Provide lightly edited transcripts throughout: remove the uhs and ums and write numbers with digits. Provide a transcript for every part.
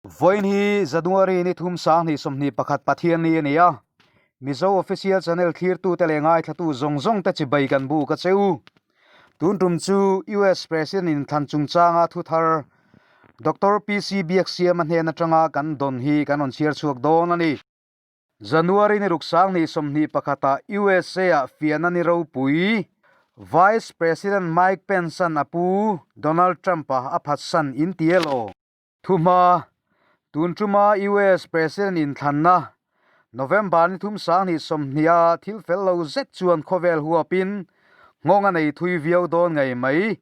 Vawiin hi January ni thum 2021 Pathianni a ni a, Mizo Official Channel thlirtute leh ngaithlatu zawng zawng te chibai kan buk a che u. Tun tum chu US President inthlan chungchanga thu thar Doctor PC Biaksiama hnen atanga kan dawn hi kan rawn chhiar chhuak dawn a ni. January ni ruk 2021 ah USA ah fiahna ni ropui Vice President Mike Pence-a'n a pu Donald Trump-a a phatsan in ti elaw? Thuhma, Tun tuma US President inthlanna November ni thum 2020 a thil fel lo zet chuan khawvel huapin nghawng a nei thui viau dawn ngei mai.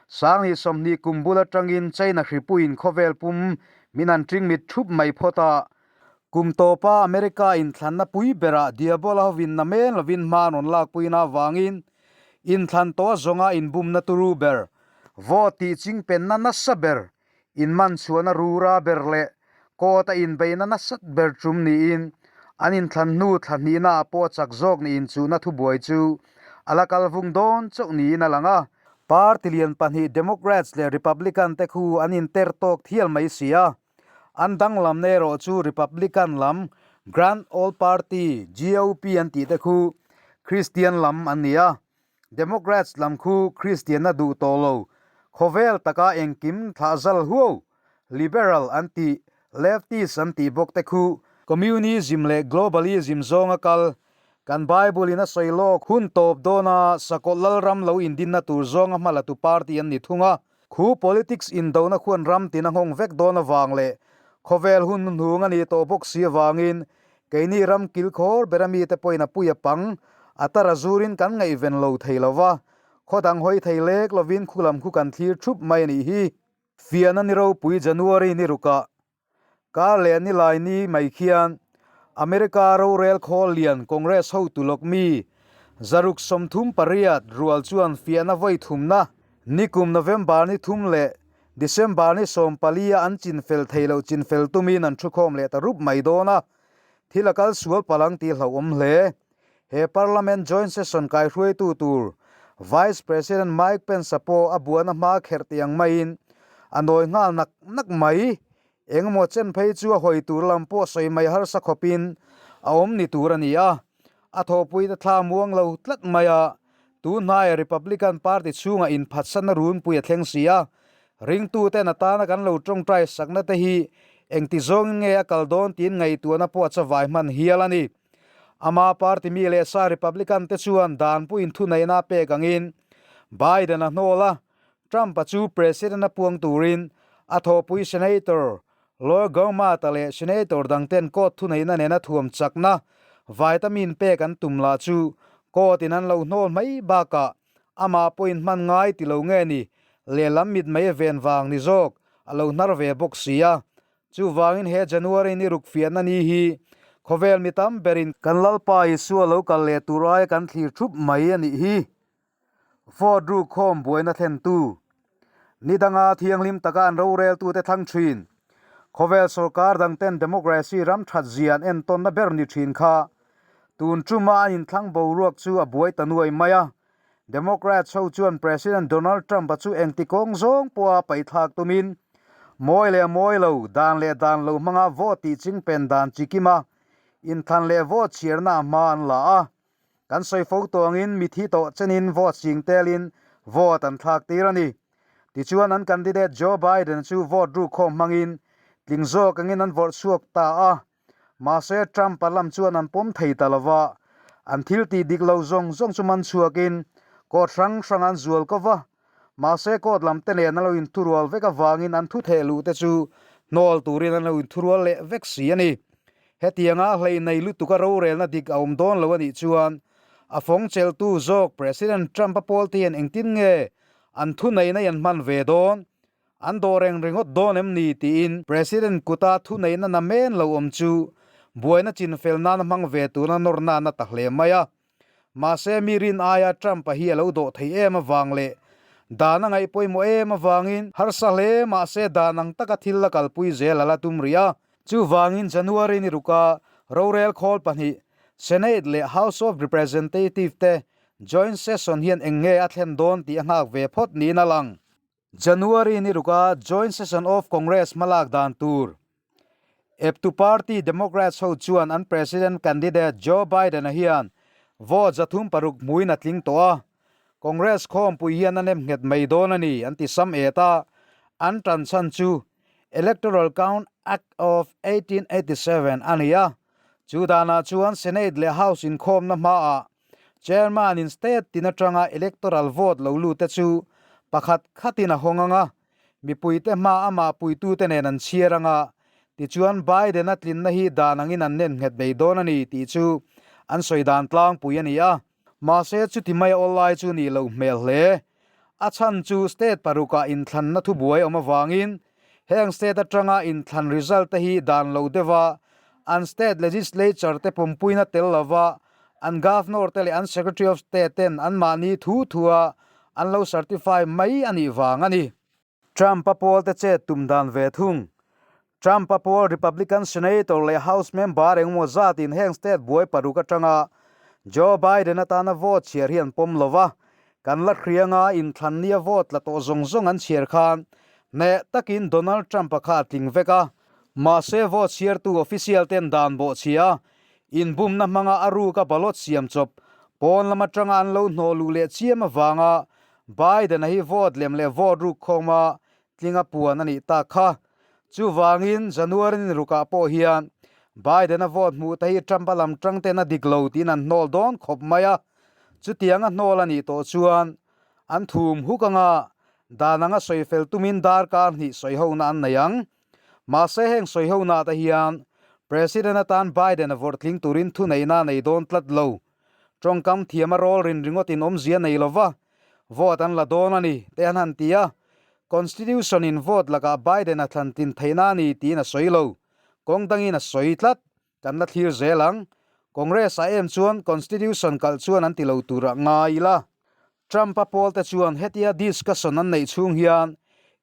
2020 kum bul atangin China hripuiin khawvel pum min han tingmit thup mai phawt a, Kum tawpa America inthlanna pui berah Diabola hovin na men lovin hma an rawn lakpuina avangin inthlan tawh zawnga inbumna turu ber, vote tih chingpenna nasa ber, inman chhuahna rura ber leh court a inbeihna nasat ber tum niin an inthlan hnu thla hnihnaah pawh chak zawk nih inchuhna thubuai chu a la kal vung dawn chauh niin a lang a. Party lian pahnih Democrats leh Republican te khu an inter tawk thial mai si a. An danglamna erawh chu Republican lam Grand Old Party, GOP, an tih te khu Kristian lam an ni a, Democrats lam khu Kristianna duh tawh lo, khawvel taka engkim thlahzal huau, Liberal an tih, Leftist an tih bawk te khu Communism leh Globalism zawnga kal, kan Bible in a sawi lawk hun tawp dawna sakawlh lalram lo indinna tur zawnga hmalatu party an ni thung a. Khu politics indona khuan ram tin a nghawng vek dawn avang leh khawvel hun hnung a nih tawh bawk si avangin keini ram kilkhawr bera mite pawhin a pui a pang a tar a zurin kan ngaihven lo thei lo va, khaw dang hawi thei lek lovin khu lam khu kan thlir thup mai a nih hi. Fiahna ni ropui January ni rukah Kar leh nilai ni mai khian America rorel khawl lian Congress hotu lawk mi 138 rual chuan fiahna vawi thumna nikum November ni thum leh December ni 14 a an chinfel thei loh chinfel tumin an thukhawm leh ta rup mai dawn a, thil a kal sual palh ang tih hlauhawm hle. He Parliament Joint Session kaihruaitu tur Vice President Mike Pence-a pawh a buana hma kherh tih ang maiin a nawi nghal nak nak mai. Engemaw chen phei chu a hawi tur lam pawh sawi mai harsa khawpin a awm ni tur a ni a, a thawhpuite thla muang lo tlat mai a, tun hnaia Republican Party chhungah inphatsanna runpui a thleng si a, ringtuten atana kan lo tawngtai sakna te hi engti zawngin nge a kal dawn tiin ngaihtuahna pawh a chavai hman hial a ni. Ama party mi leh sa Republican te chuan danpuiin thuneihna a pek angin Biden a hnawl a, Trump-a chu president a puang turin a thawhpui Senator Laura Gohmert-a leh Senator dangten court thuneihna nena thuam chakna vitamin pek an tum lah chu court-in an lo hnawl mai bakah amah pawhin hman ngai ti lo nge ni lehlam mitmei a ven vang ni zawk a lo hnar ve bawk si a. Chuvangin he January ni ruk fiahna ni hi khawvel mi tam berin kan Lalpa Isua lo kal leh tur aia kan thlir thup mai a nih hi. Vote ruk khawm buaina thlentu, ni danga thianghlim taka an roreltute thlang thin, khawvel sorkar dangten democracy ram that zia an entawnna ber ni thin kha tun tuma an inthlang boruak chu a buai ta nuai mai a. Democrats ho chuan President Donald Trump-a chu engti kawng zawng pawha paihthlak tumin mawi leh mawi lo, dan leh dan lo hmanga vote tih chingpen dan chi kima inthlan leh vote chhiarna a hma an la a. Kan sawi fo tawngin mithi tawh chenin vote sing telin vote an thlak tir a ni. Tichuan an candidate Joe Biden chu vote rukhawm hmangin tling zawk angin an vawrh chhuak ta a. Mahse, Trump-a lam chuan an pawm thei ta lo va, an thil tih dik lo zawng zawng chu man chhuakin court hrang hrang an zual ko va. Mahse, court lam te nen an lo inthurual vek avangin an thu theh luh te chu hnawl turin an lo inthurual leh vek si a ni. Hetianga hlei nei lutuka rorelna dik a awm dawn lo a nih chuan a fawng chelhtu zawk President Trump-a pawl te hian engtin nge an thuneihna i an hman ve dawn? An dawh reng ringawt dawn em ni tiin President kuta thuneihna na men lo awm chu buaina chinfel nana hmang ve tura nawrna na ta hle mai a. Mahse mi rin aia Trump-a hi a lo dawh thei em avang leh dan a ngaih pawimawh em avangin harsa hle mahse dan ang taka thil la kalpui zel a la tum rih a. Chuvangin January ni ruka rorel khawl pahnih Senate leh House of Representative te joint session hian eng nge a thlen dawn tih a nghak ve phawt niin a lang. January ni ruka Joint Session of Congress hmalak dan tur. Eptu party Democrats ho chuan an president candidate Joe Biden-a hian vote 306 hmuin a tling tawh a, Congress khawmpui hian a nem nghet mai dawn a ni an ti sam et a, an tan chhan chu Electoral Count Act of 1887 a ni a, chu danah chuan Senate leh House inkhawmna hmaah Chairman in state tin atanga electoral vote lo lut te chu pakhat khatin a hawng ang a, mipuite hma amah puitute nen an chhiar ang a, tichuan Biden-a tlinna hi dan angin an nen nghet mai dawn a ni tih chu an sawi dan tlangpui a ni a. Mahse chuti mai awl lai chu nih loh hmel hle. A chhan chu state parukah inthlanna thubuai awm avangin heng state atanga inthlan result te hi dan lo deuha an state legislature te pawmpuina tel lova an governor te leh an secretary of state ten anmahni thu thua an lo certify mai a nih vang a ni. Trump-a pawlte chet tum dan ve thung. Trump-a pawl Republican Senator leh House member engemaw zatin heng state buai paruk atanga Joe Biden atana vote chhiar hi an pawm lo va, kan la hrianga inthlannia vote tla tawh zawng zawng an chhiar khan hneh takin Donald Trump-a kha a tling vek a. Mahse vote chhiartu official ten dan bawhchhia inbumna hmanga a ruka ballot siam chawp pawn lam atanga an lo hnawh luh leh chiam avanga Biden-a hi vote lem leh vote ruk khawma tlinga puan a nih tak kha. Chuvangin January ni rukah pawh hian Biden-a vote hmuh te hi Trump-a lam tang ten a dik lo tiin an hnawl dawn khawp mai a. Chutianga hnawl a nih tawh chuan an thum huk anga dan anga sawi fel tumin darkar hnih sawi hona an nei ang. Mahse heng sawi hona te hian President atan Biden-a vawrh tling turin thuneihna a nei dawn tlat lo. Tawngkam thiam a rawl rin ringawt in awmzia nei lova vote an la dawn a ni te an han ti a, Constitution in vote lakah Biden a thlan tlin theihna a ni tiin a sawi lo. Kawng dangin a sawi tlat. Kan la thlir zel ang. Congress ah em chuan Constitution kalh chuan an ti lo tur ah ngai ila. Trump-a pawlte chuan hetia discussion an neih chhung hian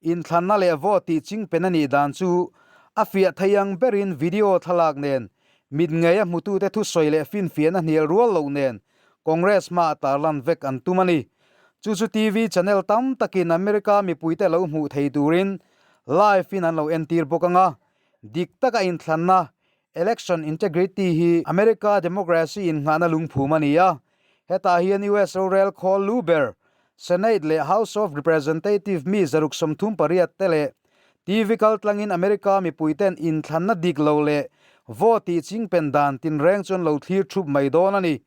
inthlanna leh vote tih chingpen a nih dan chu a fiah thei ang berin video thlalak nen mit ngei a hmutute thusawi leh finfiahna hnial rual loh nen Congress hmaah tarlan vek an tum a ni. Chu chu TV channel tam takin America mipuite lo hmuh thei turin live in an lo entir bawk ang a, dik taka inthlanna Election integrity hi America democracy innghahna lungphum a ni a, hetah hian US rorel khawl lu ber Senate leh House of Representative mi 138 te leh TV kaltlangin America mipuiten inthlanna dik lo leh vote tih chingpen dan tinreng chuan lo thlir thup mai dawn a ni.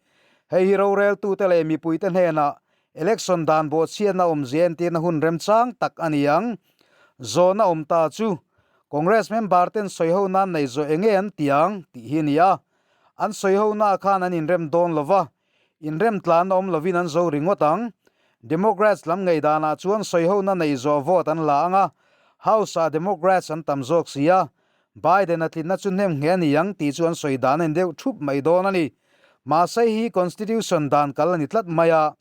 Hei hi roreltute leh mipuite hnenah election dan bawhchhiatna awmzia entirna hun remchang tak a ni ang. Zawhna awm ta chu Congress member ten sawiho nan nei zawh enge an ti ang tih hi a ni a, an sawiho naah khan an inrem dawn lo va, inrem tlan awm lovin an zo ringawt ang. Democrats lam ngei danah chuan sawiho na nei zawh vote an la ang a, House ah Democrats an tam zawk si a, Biden a tlinna chu hnem nghe a ni ang tih chu an sawi dan a ni deuh thup mai dawn a ni. Mahse hi Constitution dan kal a ni tlat mai a,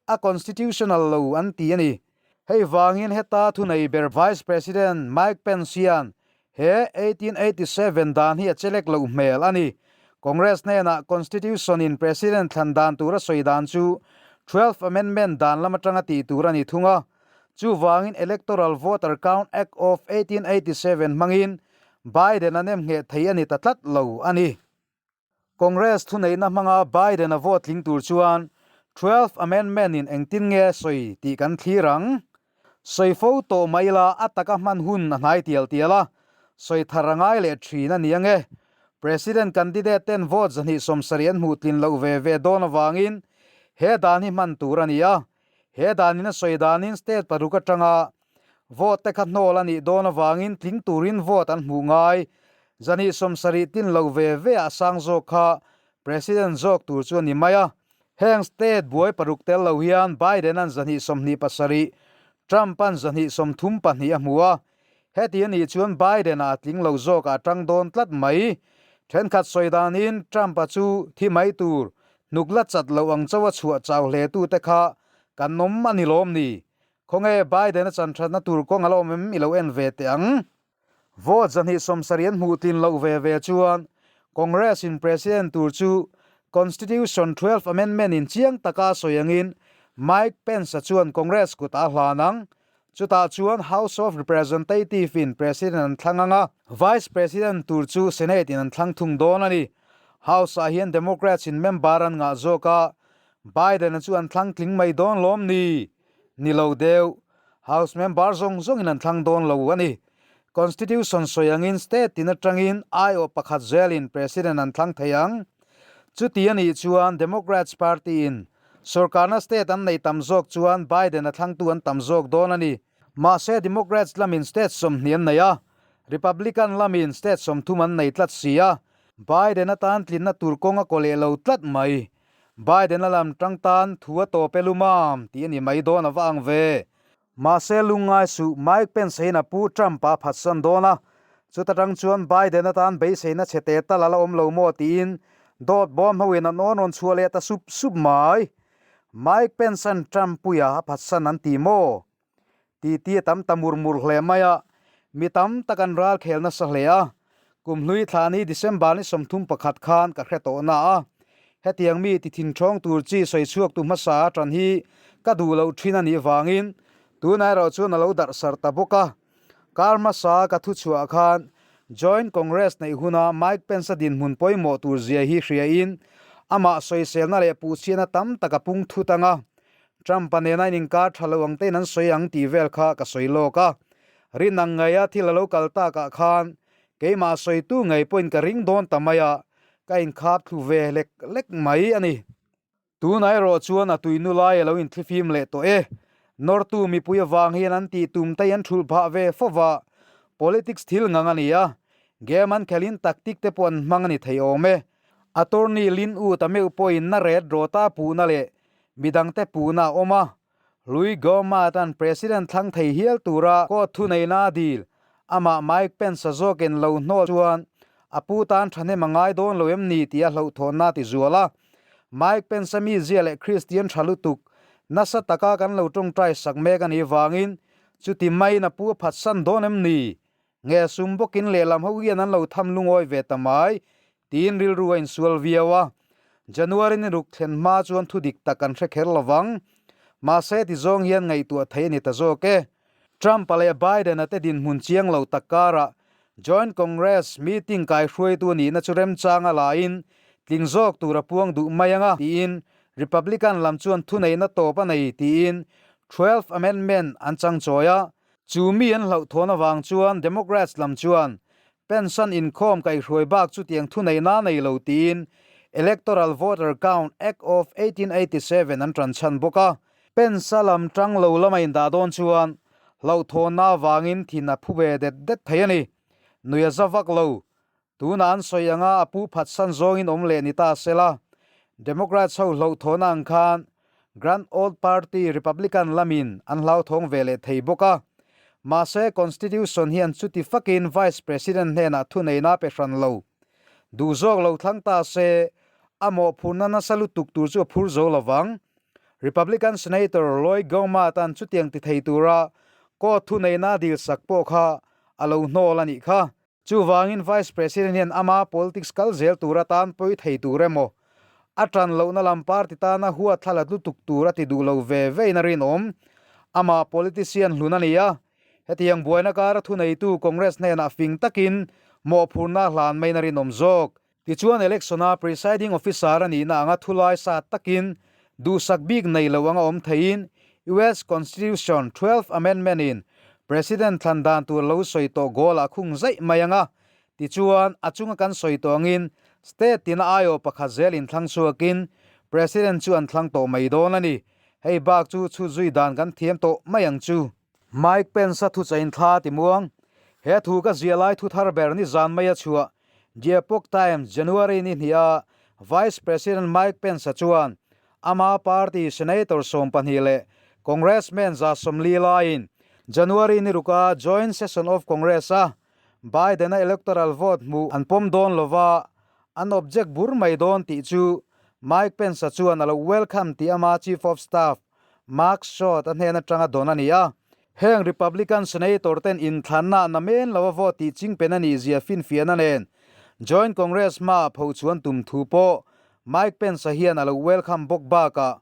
a constitutional lo an ti a ni. Hei vangin heta thunei ber Vice President Mike Pence hian he 1887 dan hi a chelek loh hmel a ni. Congress hnenah Constitution in President thlan dan tur a sawi dan chu Twelfth Amendment dan lam atanga tih tur a ni thung a. Chuvangin Electoral Voter Count Act of 1887 hmangin Biden a nemngheh thei a ni ta tlat lo a ni. Congress thuneihna hmanga Biden a vote tling tur chuan Twelfth Amendment in engtin nge sawi tih kan thlir ang. Sawi fo tawh mai ila a taka hman hun a hnai tial tial a, sawi thar a ngai leh thin a ni ange. President candidate ten vote 270 an hmuh tlin loh ve ve dawn avangin he dan hi hman tur a ni a. He danin a sawi danin state paruk atanga Vote te kha hnawl a nih dawn avangin tling turin vote an hmuh ngai. 270 tlin lo ve ve ah sang zawk kha President zawk tur chu a ni mai a. Heng state buai paruk tel lo hian Biden-a'n 227, Trump-a'n 232 a hmu a. Heti a nih chuan Biden-a a tling lo zawk ah tang dawn tlat mai. Thenkhat sawi danin Trump-a chu thi mai tur hnuk la chat loh ang chauh a chhuah chau hle tute kha kan awm a ni lawm ni? Khawnge Biden a chan thatna tur kawng a la awm em i lo en ve teh ang. Vote 270 an hmuh tlin loh ve ve chuan Congress in President tur chu Constitution 12 Amendment in chiang taka a sawi angin Mike Pence a chuan Congress kut a hlan ang. Chutah chuan House of Representative in President an thlang ang a, Vice President tur chu Senate in an thlang thung dawn a ni. House ah hian Democrats in member an ngah zawk a, Biden-a chu an thlang tling mai dawn lawm ni? Ni lo deuh. House member zawng zawngin an thlang dawn lo a ni. Constitution sawi angin state tin atangin aiawh pakhat zelin President an thlang thei ang. Chuti a nih chuan Democrats party in Sorkarna state an nei tam zawk chuan Biden a thlangtu an tam zawk dawn a ni. Mahse Democrats lamin state 20 an nei a, Republican lamin state 30 an nei tlat si a, Biden atan tlinna tur kawng a kaw leh lo tlat mai. Biden a lam tang tan thu a tawp e lumam tih a ni mai dawn a va ang ve. Mahse lungngai suh Mike Pence hian a pu Trump a phatsan dawn a, chuta tang chuan Biden atan beiseina chhe te tal a la awm lo maw tiin dawt bawm ho in an awn rawn chhuah leh ta sup sup mai. Mike Pence an Trump puia a phatsan an ti maw? Ti ti a tam ta mur mur hle mai a, mi tam tak an ral khel nasa hle a, kum hlui thla ni December ni 31 khan ka hre tawh na a, hetiang mi ti thinthawng tur chi sawi chhuak tu hmasa a tan hi ka duh loh thin a nih vangin tunah erawh chuan a lo darh sar ta bawk a. Kar hmasa ka thu chhuah khan Joint Congress neih huna Mike Pence-a dinhmun pawimawh tur zia hi hriain amah sawiselna leh puhchhiatna tam tak a pung thut ang a, Trump-a nena in inkar tha lo ang tein an sawi ang tih vel kha ka sawi lawk a. Rin ang ngaia thil a lo kal takah khan keimah sawitu ngei pawhin ka ring dawn ta mai a, ka inkhap thlu ve lek lek mai a ni. Tunah erawh chuan a tuinu lai a lo inthlifim leh tawh e. Nawrtu mipui avang hian an tih tum te hi an thulh phah ve fo va, politics thil ngang a ni a, game an khelhin tactic te pawh an hmang a ni thei awm e. Attorney Lin U ta meuh pawhin na ret rawta puhna leh midangte puhna a awm a, Louis Gohmert an President thlang thei hial tura court thuneihna a dil. Amah Mike Pence a zawkin lo hnawl chuan a pu tan thahnem a ngai dawn lo em ni tih a hlauhthawnna a ti zual a. Mike Pence a mizia leh Kristian tha lutuk nasa taka kan lo tawngtai sak mek a nih vangin chuti maiin a pu a phatsan dawn em ni? Nge sum bawkin lehlam ho hian an lo tham lungawi ve ta mai tiin rilru a insual viau a. January ni ruk thlen hma chuan thu dik tak an hre kher lo vang. Mahse ti zawng hian ngaihtuah thei a ni ta zawk e. Trump-a leh Biden-a te dinhmun chiang lo tak karah Joint Congress meeting kaihruaitu nihna chu remchang a laiin tling zawk tur a puang duh mai ang a tiin Republican lam chuan thuneihna tawp a nei tiin Twelfth Amendment an changchawi a. Chu mi an hlauhthawn avang chuan Democrats lam chuan Pension inkhawm kaihhruai bak chutiang thuneihna nei lo tiin Electoral Voter Count Act of 1887 an tan chhan bawk a. Pensa lam tang lo lama indah dawn chuan hlauhthawnna avangin thin a phu ve det det thei a ni. Nui a za vak lo. Tunah an sawi anga a pu phatsan zawngin awm leh ni ta sela, Democrats ho hlauhthawnna ang khan Grand Old Party Republican lamin an hlauthawng ve leh thei bawk a. Mahse, Constitution hian chuti fakin Vice President hnenah thuneihna pe hran lo. Duh zawk lo thlang ta se, a mawhphurhna nasa lutuk tur chu a phur zo lo vang. Republican Senator Lloyd Gohmert-a'n chutiang ti thei tura court thuneihna dilsak pawh kha a lo hnawl a nih kha. Chuvangin Vice President hian ama politics kal zel tur atan pawi thei tur emaw, a tan lohna lam party tana huat thla la lutuk tur a ti duh lo ve vein a rinawm. Amah politician hlun a ni a, hetiang buaina kara thuneitu Congress hnenah fing takin mawhphurhna a hlan maiin a rinawm zawk. Tichuan election-a presiding officer a nihna anga thulai sa takin duhsak bik nei lo anga awm theiin US Constitution Twelfth Amendment-in President thlan dan tur lo sawi tawh goal a khung zaih mai anga tichuan a chunga kan sawi tawh angin state tina aiawh pakhat zel inthlang chhuakin President chu an thlang tawh mai dawn a ni. Hei bak chu chhut zui dan kan thiam tawh mai ang chu. Mike Pence-a thuchain thla ti muang. He thu ka ziah lai thu thar ber ni zan mai a chhuah. The Epoch Times, January ni hnih a Vice President Mike Pence-a chuan ama party Senator 12 leh Congressman 140 laiin January ni ruka Joint Session of Congress-a Biden-a electoral vote hmuh an pawm dawn lova an object bur mai dawn tih chu Mike Pence-a chuan a lo welcome tih ama Chief of Staff Mark Short a hnen atanga dawn a ni a. Heng Republican Senator ten inthlanna na men lo a vote tih chingpen a nih zia finfiahna nen Joint Congress hmaah pho chuan tum thu pawh Mike Pence-a hian a lo welcome bawk bakah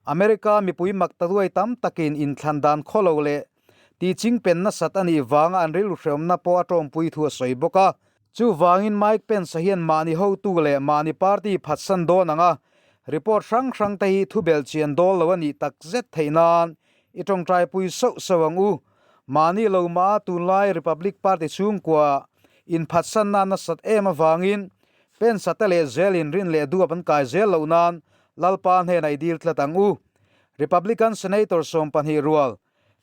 America mipui mak ta duai tam takin inthlan dan khaw lo leh. Tih chingpen nasat a nih vanga an rilru hreawmna pawh a tawngpui thu a sawi bawk a. Chuvangin Mike Pence-a hian mahni hotu leh mahni party phatsan dawn ang a, report hrang hrang te hi thubelh chian dawl lo a nih tak zet theih nan i tawngtaipui sauh sauh ang u. Mahni lo mah a tunlai Republic Party chhungkua inphatsanna nasat em avangin Pence-a te leh zelin rin leh duap an kai zel loh nan Lalpa hnenah i dil tlat ang u. Republican Senator 12 rual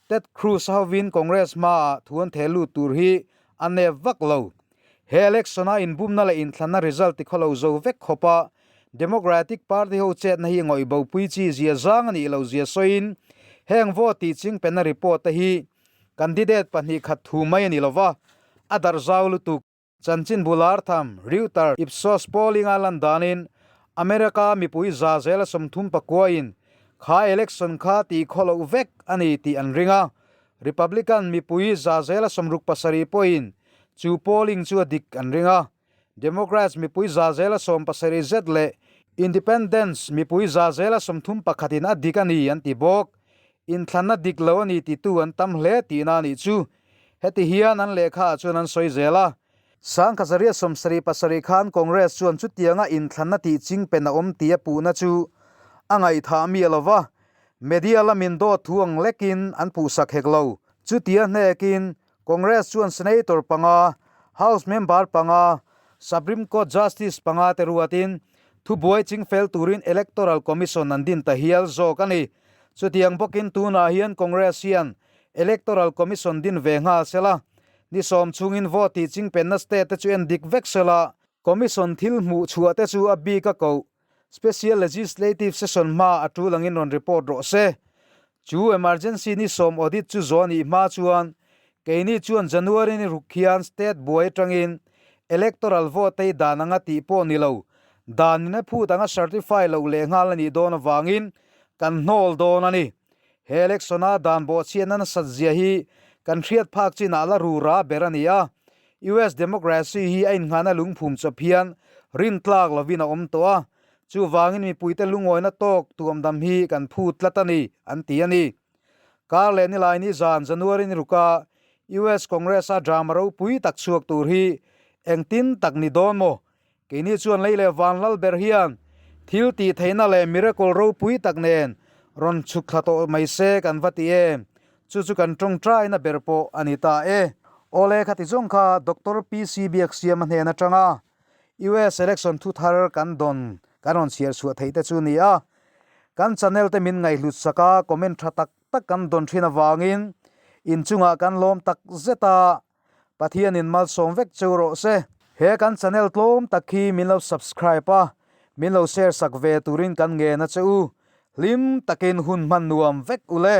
Ted Cruz hovin Congress hmaah thu an theh lut tur hi a nep vak lo. He election-a inbumna leh inthlanna result tikhawlo zo vek khawpa Democratic Party ho chetna hi ngawih bopui chi zia zang a nih lo zia sawiin heng vote tih chingpenna report te hi candidate 2 khat thu mai a ni lova, a darh zau lutuk. Chanchin bular tham, Reuter, Ipsos polling-a lan danin America mipui 39% in kha election kha tih khaw loh vek a ni tih an ring a, Republican mipui 67% pawhin chu polling chu a dik an ring a, Democrats mipui 70% zet leh Independents mipui 31% in a dik a ni an ti bawk. Inthlanna dik lo a ni titu an tam hle tihna a nih chu. Heti hian an lehkhaah chuan an sawi zel a. 1977 khan Congress chuan chutianga inthlanna tih chingpen a awm tih a puhna chu a ngaihthah miah lo va, media lamin dawt thu ang lekin an puhsak hek lo. Chutia hnekin Congress chuan Senator panga, House member panga, Supreme Court Justice panga te ruatin thubuai chingfel turin Electoral Commission an din ta hial zawk a ni. Chutiang bawkin tunah hian Congress hian Electoral Commission din ve nghal sela, ni 10 chhungin vote tih chingpenna state te chu en dik vek sela, Commission thil hmuh chhuah te chu a bik a koh Special Legislative Session hma a tul angin rawn report rawh se. Chu emergency ni 10 audit chu zawh anih hma chuan keini chuan January ni ruk hian state buai atangin electoral vote te hi dan anga tih pawh ni lo, dan in a phut anga certify loh leh nghal anih dawn avangin kan hnawl dawn a ni. He election a dan bawhchhiatna nasat zia hi kan hriat phak chinah la ru ra ber a ni a, US democracy hi a inngahna lungphum chawp hian rintlak lovin a awm tawh a, chuvangin mipuite lungawina tawk tuamdam hi kan phut tlat a ni, an ti a ni. Kar leh nilai ni zan January ni ruka US Congress-a drama ropui tak chhuak tur hi engtin tak ni dawn maw? Keini chuan lei leh van lal ber hian thil tih theihna leh miracle ropui tak nen rawn chhuk thla tawh mai se kan va ti em? Chu chu kan tawngtaina ber pawh a ni ta e. Awle khati zawng kha Doctor PC Biaksiama hnen atanga US election thu thar kan dawn kan rawn chhiar chhuah theih te chu ni a. Kan channel te min ngaihhlut sak a, comment tha tak tak kan dawn thin avangin inchungah kan lawm tak zet a. Pathianin malsawm vek cheu rawh se. He kan channel tlawm tak hi min lo subscribe a, min lo share sak ve turin kan ngen a che u. Hlim takin hun hman nuam vek u le.